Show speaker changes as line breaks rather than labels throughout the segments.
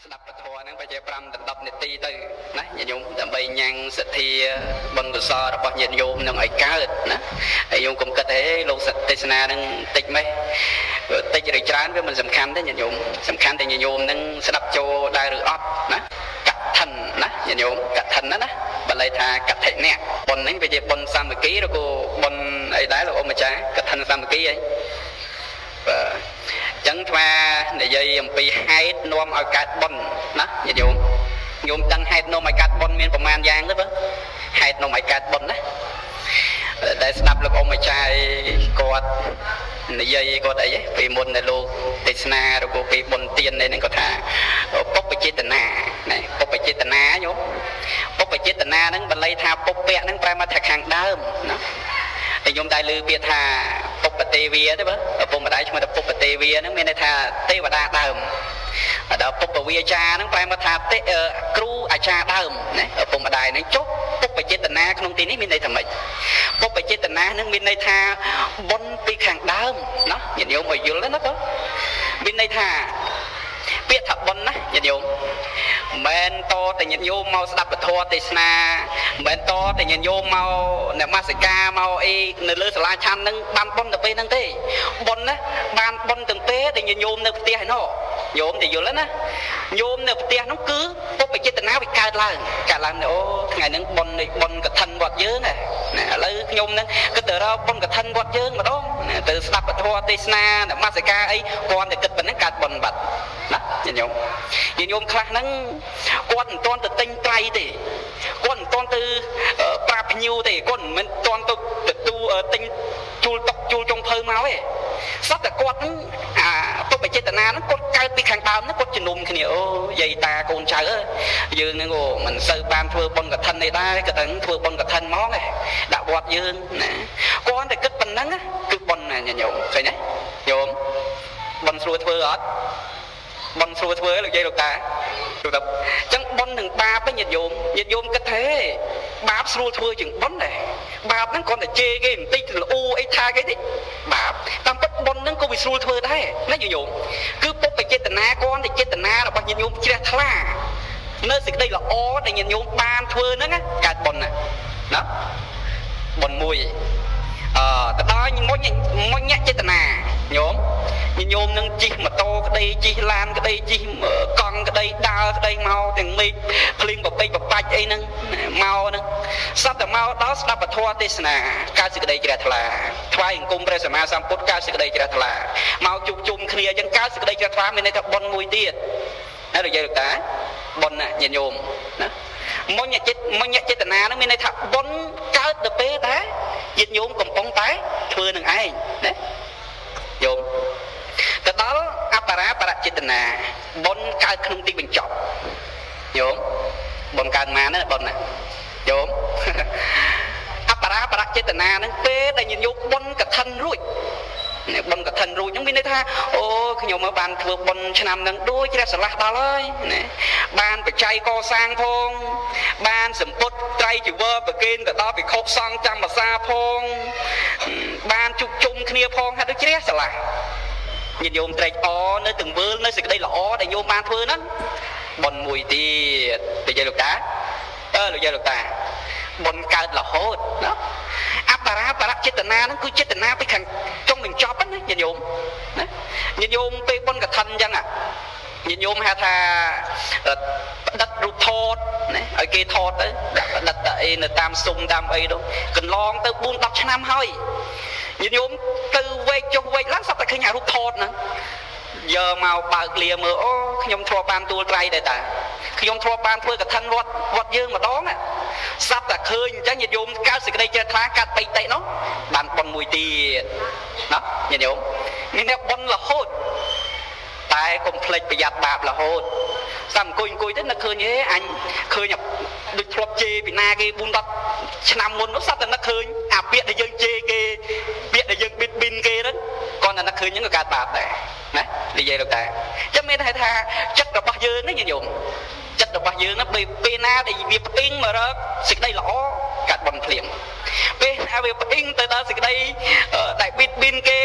ស្ដាប់ពធហ្នឹងប្រហែល5ដល់10នាទីទៅណាញាតិញោមដើម្បីញ៉ាំងសទ្ធាបុណ្យកុសលរបស់ញាតិញោមនឹងឲ្យកើតណាហើយញោមកុំគិតហេលោកទេសនាហ្នឹងតិចម៉េះតិចឬច្រើនវាមិនសំខាន់ទេញាតិញោមសំខាន់តែញាតិញោមហ្នឹងស្ដាប់ចូលដែរឬអត់ណាកឋិនណាញាតិញោមកឋិនណាណាបើល័យថាកឋិនៈបុណ្យហ្នឹងវាជាបុណ្យសាមគ្គីឬក៏បុណ្យអីដែរលោកអ៊ំម្ចាស់កឋិនសាមគ្គីអីបាទចឹងថ្មនិយាយអំពីហេតុនាំឲ្យកើតបុណ្យណាញាតិញោមញោមដឹងហេតុនាំឲ្យកើតបុណ្យមានប្រមាណយ៉ាងទេបើហេតុនាំឲ្យកើតបុណ្យណាដែលស្ដាប់លោកអ៊ំអាចារ្យគាត់និយាយគាត់អីពីមុនដែលលោកទេសនាឬក៏ពីបុណ្យទាននេះគាត់ថាពុបចេតនាណាពុបចេតនាញោមពុបចេតនាហ្នឹងបល័យថាពុពៈហ្នឹងប្រែមកថាខាងដើមណាតែខ្ញុំតែឮពាក្យថាពុបទេវាទេបើឪពុកម្ដាយឈ្មោះថាពុបទេវាហ្នឹងមានន័យថាទេវតាដើមដល់ពុបវាចាហ្នឹងប្រែមកថាទេគ្រូអាចារ្យដើមណាឪពុកម្ដាយហ្នឹងចុះពុបចេតនាក្នុងទីនេះមានន័យថាម៉េចពុបចេតនាហ្នឹងមានន័យថាបុណ្យពីខាងដើមណាញាតិញោមឲ្យយល់ណាបងមានន័យថាពាក្យថាបុណ្យណាញាតិញោមមិនតតែញាតិញោមមកស្ដាប់ពធទេសនាមិនតតែញាតិញោមមកនមស្ការមកអីនៅលើសាលាឆាន់ហ្នឹងបានបុណ្យទៅពេលហ្នឹងទេបុណ្យណាបានបុណ្យទាំងពេលដែលញាតិញោមនៅផ្ទះឯណោះញោមតែយល់ណាញោមនៅផ្ទះនោះគឺពុបចេតនាវាកើតឡើងកើតឡើងអូថ្ងៃហ្នឹងបុណ្យនៃបុណ្យកឋិនវត្តយើងណាឥឡូវខ្ញុំហ្នឹងគិតទៅរកបុណ្យកឋិនវត្តយើងម្ដងទៅស្ដាប់ពធទេសនានមស្ការអីគ្រាន់តែគិតប៉ុណ្ណឹងកើតបុណ្យបាត់ណាញាតិញោមញាតិញោមខ្លះហ្នឹងគាត់មិនទាន់ទៅទិញត្រៃទេគាត់មិនទាន់ទៅប្រាប់ភ្ញៀវទេគាត់មិនទាន់ទៅទទួលទិញជួលតុកជួលចុងភៅមកទេសតតែគាត់ហ្នឹងអាពុបចេតនាហ្នឹងគាត់កើតពីខាងដើមហ្នឹងគាត់ជំនុំគ្នាអូយាយតាកូនចៅយើងហ្នឹងអូមិនសូវបានធ្វើបុណ្យកឋិននេះដែរគាត់ហ្នឹងធ្វើបុណ្យកឋិនហ្មងដាក់វត្តយើងណាគាត់តែគិតប៉ុណ្ណឹងគឺបុណ្យណាញាតិញោមឃើញទេញោមបុណ្យស្រួលធ្វើអត់បុណ្យស្រួលធ្វើលោកយាយលោកតាលោកតាអញ្ចឹងបុណ្យនឹងបាបញាតិញោមញាតិញោមគិតថាបាបស្រួលធ្វើជាងបុណ្យដែរបាបហ្នឹងគ្រាន់តែជេរគេបន្តិចល្អអីថាគេតិចបាបតាមពិតបុណ្យហ្នឹងក៏វាស្រួលធ្វើដែរណាញាតិញោមគឺពុបចេតនាគ្រាន់តែចេតនារបស់ញាតិញោមជ្រះថ្លានៅសេចក្តីល្អដែលញាតិញោមបានធ្វើហ្នឹងកើតបុណ្យណាណាបុណ្យមួយអឺទៅដល់មុញចេតនាញោមញាតិញោមនឹងជិះម៉ូតូក្តីជិះឡានក្តីជិះកង់ក្តីដើរក្តីមកទាំងមេឃភ្លៀងបពេចបបាច់អីហ្នឹងមកហ្នឹងសត្វតែមកដល់ស្ដាប់ពធទេសនាកើតសេចក្តីជ្រះថ្លាថ្វាយអង្គមព្រះសម្មាសម្ពុទ្ធកើតសេចក្តីជ្រះថ្លាមកជួបជុំគ្នាអញ្ចឹងកើតសេចក្តីជ្រះថ្លាមានន័យថាបុណ្យមួយទៀតហើយលោកយាយលោកតាបុណ្យណាញាតិញោមណាមុញចិត្តមុញចេតនាហ្នឹងមានន័យថាបុណ្យកើតទៅពេលដែរញាតិញោមកំពុងតែធ្វើនឹងឯងណាញោមទៅដល់អបរាបរចេតនាបុណ្យកើតក្នុងទីបញ្ចប់ញោមបុណ្យកើតមកណាបុណ្យណាញោមអបរាបរចេតនាហ្នឹងពេលដែលញាតិញោមបុណ្យកឋិនរួចបុណ្យកឋិនរួចហ្នឹងមានន័យថាអូខ្ញុំមកបានធ្វើបុណ្យឆ្នាំហ្នឹងដូចជ្រះស្រឡះដល់ហើយណាបានបច្ច័យកសាងផងបានសម្ពុតត្រៃជីវរប្រគេនទៅដល់ភិក្ខុសង្ឃចាំភាសាផងបានជួបជុំគ្នាផងហាក់ដូចជ្រះស្រឡះញាតិញោមត្រេកអរនៅទង្វើនៅសេចក្តីល្អដែលញោមបានធ្វើហ្នឹងបុណ្យមួយទៀតនិយាយលោកតាអើលោកយាយលោកតាបុណ្យកើតរហូតណាអបរាបរចេតនាហ្នឹងគឺចេតនាពីខាងចុងបញ្ចប់ណាញាតិញោមណាញាតិញោមពេលបុណ្យកឋិនអញ្ចឹងញាតិញោមហៅថាផ្ដិតរូបថតណាឲ្យគេថតទៅដាក់ផ្ដិតតែអីនៅតាមស៊ុមតាមអីនោះកន្លងទៅ4 10ឆ្នាំហើយញាតិញោមទៅវែកចុះវែកឡើងសត្វតែឃើញអារូបថតហ្នឹងយកមកបើកលាមើលអូខ្ញុំធ្លាប់បានទួលត្រៃដែរតាខ្ញុំធ្លាប់បានធ្វើកឋិនវត្តយើងម្ដងសត្វតែឃើញអញ្ចឹងញាតិញោមកើតសេចក្តីជ្រះថ្លាកាត់បៃតិនោះបានបុណ្យមួយទៀតណាញាតិញោមមានតែបុណ្យរហូតតែកុំភ្លេចប្រយ័ត្នបាបរហូតសាំអង្គុយទៅនឹកឃើញហេអញឃើញដូចធ្លាប់ជេរពីណាគេ4 10ឆ្នាំមុននោះសត្វតែនឹកឃើញអាពាក្យដែលយើងជេរគេពាក្យដែលយើងបៀតបៀនគេហ្នឹងគាត់តែនឹកឃើញហ្នឹងក៏កើតបាបដែរណានិយាយលោកតាចាំមានថាចិត្តរបស់យើងនេះញាតិញោមចិត្តរបស់យើងហ្នឹងពេលណាដែលវាផ្អ៊ីងមករកសេចក្តីល្អកាត់បុណ្យភ្លាមពេលណាវាផ្អ៊ីងទៅដល់សេចក្តីដែលបៀតបៀនគេ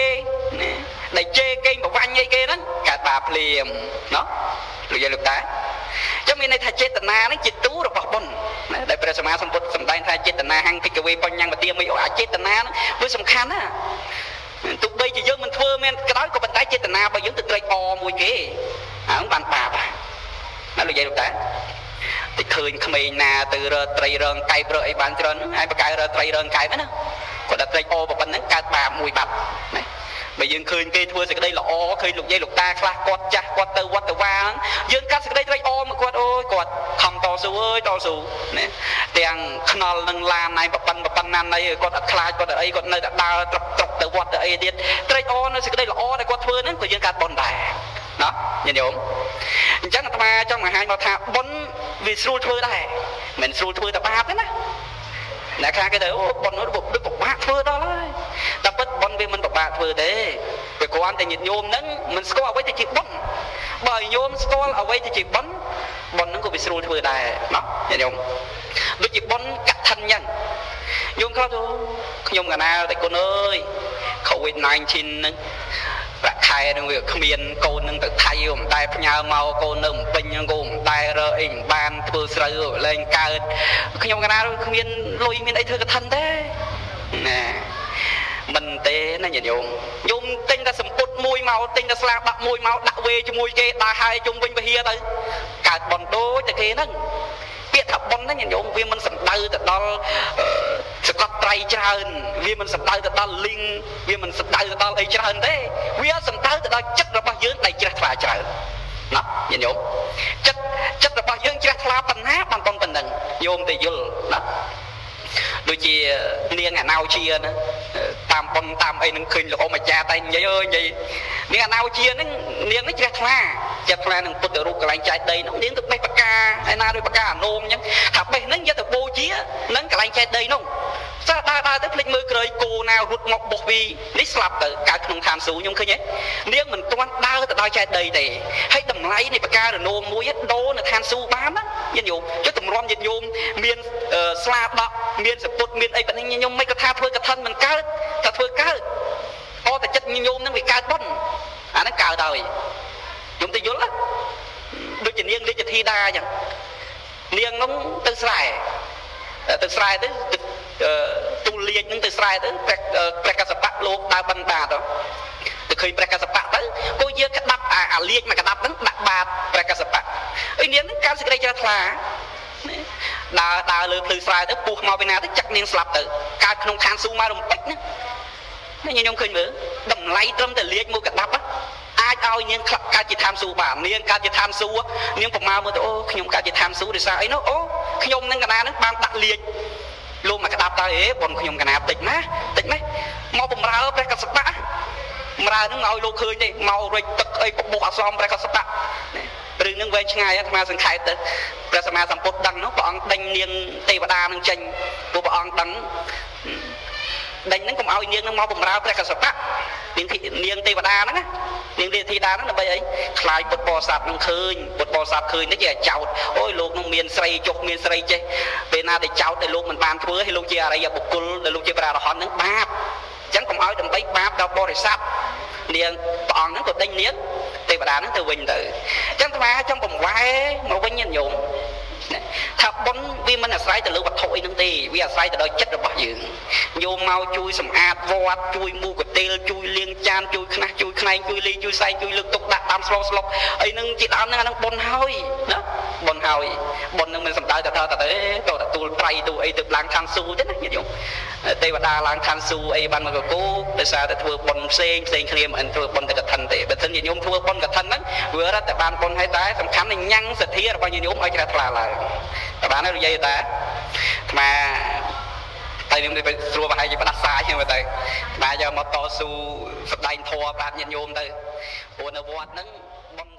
ណាដែលជេរគេប្រវាញ់អីគេហ្នឹងកាត់បាបភ្លាមណោះលោកយាយលោកតា អញ្ចឹងមានន័យថាចេតនាហ្នឹងជាទូរបស់បុណ្យណាដែលព្រះសម្មាសម្ពុទ្ធសម្ដែងថាចេតនាហੰភិក្ខវេបញ្ញវទាមីអាចេតនាហ្នឹងវាសំខាន់ណាទោះបីជាយើងមិនធ្វើមែនក៏ដោយក៏ប៉ុន្តែចេតនារបស់យើងទៅត្រេកអរមួយគេអាហ្នឹងបានបាបណាលោកយាយលោកតាតិចឃើញក្មេងណាទៅរើត្រីរងកែបរើអីបានច្រើនហើយបកែរើត្រីរងកែបណាគាត់តែត្រេកអរប៉ុណ្ណឹងកើតបាបមួយបាត់ណាបើយើងឃើញគេធ្វើសេចក្តីល្អឃើញលោកយាយលោកតាខ្លះគាត់ចាស់គាត់ទៅវត្តទៅវាងយើងកាត់សេចក្តីត្រេកអរមកគាត់អូយគាត់ខំតស៊ូអើយតស៊ូណាទាំងខ្នល់នឹងឡានណៃប្រប៉ិនប្រប៉ិនណានណៃគាត់អត់ខ្លាចគាត់អីគាត់នៅតែដើរត្រុកត្រុកទៅវត្តទៅអីទៀតត្រេកអរនៅសេចក្តីល្អដែលគាត់ធ្វើហ្នឹងក៏យើងកាត់បុណ្យដែរណាញាតិញោមអញ្ចឹងអាត្មាចង់បង្ហាញមកថាបុណ្យវាស្រួលធ្វើដែរមិនស្រួលធ្វើតែបាបទេណាអ្នកខ្លះគេទៅអូបុណ្យនោះដូចពិបាកធ្វើដល់ហើយតែពិតបុណ្យវាមិនពិបាកធ្វើទេវាគ្រាន់តែញាតិញោមហ្នឹងមិនស្គាល់អ្វីទៅជាបុណ្យបើញោមស្គាល់អ្វីទៅជាបុណ្យបុណ្យហ្នឹងក៏វាស្រួលធ្វើដែរណោះញាតិញោមដូចជាបុណ្យកឋិនអញ្ចឹងញោមខ្លះទៅខ្ញុំកណាតែគុណអើយ COVID-19 ហ្នឹងប្រាក់ខែនឹងវាគ្មានកូននឹងទៅថៃមិនដែលផ្ញើមកកូននៅភ្នំពេញហ្នឹងក៏មិនដែលរើអីមិនបានធ្វើស្រូវលែងកើតខ្ញុំកណាគ្មានលុយមានអីធ្វើកឋិនទេណាមិនទេណាញាតិញោមញោមទិញតែសម្ពុតមួយមកទិញតែស្លាដាក់មួយមកដាក់វេជាមួយគេដើរហើយជុំវិញវិហារទៅកើតបនដូចតែគេហ្នឹងពាក្យថាបុណ្យហ្នឹងញាតិញោមវាមិនសំដៅទៅដល់សកត់ត្រៃច្រើនវាមិនសំដៅទៅដល់លីងវាមិនសំដៅទៅដល់អីច្រើនទេវាសំដៅទៅដល់ចិត្តរបស់យើងដែលជ្រះថ្លាច្រើនណាញាតិញោមចិត្តរបស់យើងជ្រះថ្លាប៉ុណ្ណាបានប៉ុណ្ណឹងញោមទៅយល់ណាដូចជានាងអណោជាណាតាមប៉ុនតាមអីនឹងឃើញលោកអ៊ំអាចារ្យតែនិយាយអើយនិយាយនាងអណោជាហ្នឹងនាងនេះជ្រះថ្លាជ្រះថ្លានឹងពុទ្ធរូបកន្លែងចែកដីហ្នឹងនាងទៅបេះបកាឯណាដូចបកាអានោមអញ្ចឹងថាបេះហ្នឹងយកទៅបូជានឹងកន្លែងចែកដីនោះសារដើរដើរទៅភ្លេចមើលក្រោយគោណារត់មកបុកពីនេះស្លាប់ទៅកើតក្នុងឋានសួគ៌ខ្ញុំឃើញទេនាងមិនទាន់ដើរទៅដល់ចែកដីទេហើយតម្លៃនៃបការនោមមួយដូរនៅឋានសួគ៌បានណាញាតិញោមចុះតម្រាំញាតិញោមមានស្លាដក់មានសពុតមានអីប៉ុណ្ណឹងញោមមិនក៏ថាធ្វើកឋិនមិនកើតថាធ្វើកើតអតែចិត្តញោមនឹងវាកើតបុណ្យអាហ្នឹងកើតហើយញោមទៅយល់ណាដូចជានាងរាជធីតាអញ្ចឹងនាងនោះទៅស្រែទៅស្រែទៅទូលាជនឹងទៅស្រែទៅព្រះកសបៈលោកដើរបិណ្ឌបាតទៅឃើញព្រះកសបៈទៅគូយើងក្តាប់អាលាជមកក្តាប់ហ្នឹងដាក់បាតព្រះកសបៈអីនាងហ្នឹងកើតសេចក្តីជ្រះថ្លាដើរដើរលើភ្លឺស្រែទៅពុះមកពីណាទៅចាក់នាងស្លាប់ទៅកើតក្នុងឋានសួគ៌មករំពេចណានេះខ្ញុំឃើញមើលតម្លៃត្រឹមតែលាជមួយកដាប់អាចឲ្យនាងកើតជាឋានសួគ៌បាននាងកើតជាឋានសួគ៌នាងប្រមាលមើលទៅអូខ្ញុំកើតជាឋានសួគ៌ដោយសារអីនោះអូខ្ញុំនឹងកណានឹងបានដាក់លាជលោកមកក្តាប់ទៅអេប៉ុនខ្ញុំកណាតិចណាតិចម៉េះមកបំរើព្រះកសបៈបំរើនឹងឲ្យលោកឃើញទេមករិចទឹកអីបបុះអសមព្រះកសបៈរឿងនឹងវែងឆ្ងាយអាត្មាសង្ខេបទៅព្រះសម្មាសម្ពុទ្ធដឹងនោះព្រះអង្គដេញនាងទេវតានឹងចេញព្រោះព្រះអង្គដឹងដេញហ្នឹងកុំឲ្យនាងនឹងមកបំរើព្រះកសបៈនាងទេវតាហ្នឹងណានាងរាជធីតាហ្នឹងដើម្បីអីខ្លាចពុទ្ធបរិស័ទនឹងឃើញពុទ្ធបរិស័ទឃើញនេះជាចោតអូយលោកនឹងមានស្រីចុះមានស្រីចេះពេលណាដែលចោតដែលលោកមិនបានធ្វើឲ្យលោកជាអរិយបុគ្គលដែលលោកជាព្រះអរហន្តហ្នឹងបាបអញ្ចឹងកុំឲ្យដើម្បីបាបដល់បរិស័ទនាងព្រះអង្គហ្នឹងក៏ដេញនាងទេវតាហ្នឹងទៅវិញទៅអញ្ចឹងអាត្មាចង់បង្វែរមកវិញញាតិញោមថាបុណ្យវាមិនអាស្រ័យទៅលើវត្ថុអីហ្នឹងទេវាអាស្រ័យទៅដល់ចិត្តរបស់យើងញោមមកជួយសម្អាតវត្តជួយមូកទេលជួយលាងចានជួយខ្នះជួយខ្នែងជួយលីជួយសែងជួយលើកទុកដាក់តាមស្លស្លុកអីហ្នឹងជាដើមហ្នឹងអាហ្នឹងបុណ្យហើយណាបុណ្យហើយបុណ្យហ្នឹងមិនសំដៅតែថាតែទៅទទួលត្រៃទូអីទៅឡើងឋានសួគ៌ទេណាញាតិញោមទេវតាឡើងឋានសួគ៌អីបានមកកគោដោយសារតែធ្វើបុណ្យផ្សេងផ្សេងគ្នាមិនធ្វើបុណ្យតែកឋិនទេបើមិនញាតិញោមធ្វើបុណ្យកឋិនហ្នឹងវារត់តែបានបុណ្យហើយតែសំខាន់នឹងញ៉ាំងសទ្ធារបស់ញាតិញោមឲ្យជ្រះថ្លាឡើងតែបានហើយនិយាយតាអាត្មាតែខ្ញុំទៅស្រួលប្រហែលជាផ្ដាសាយហ្នឹងទៅអាត្មាយកមកតស៊ូសម្ដែងធម៌ប្រាប់ញាតិញោមទៅព្រោះនៅវត្តហ្នឹងបុណ្យ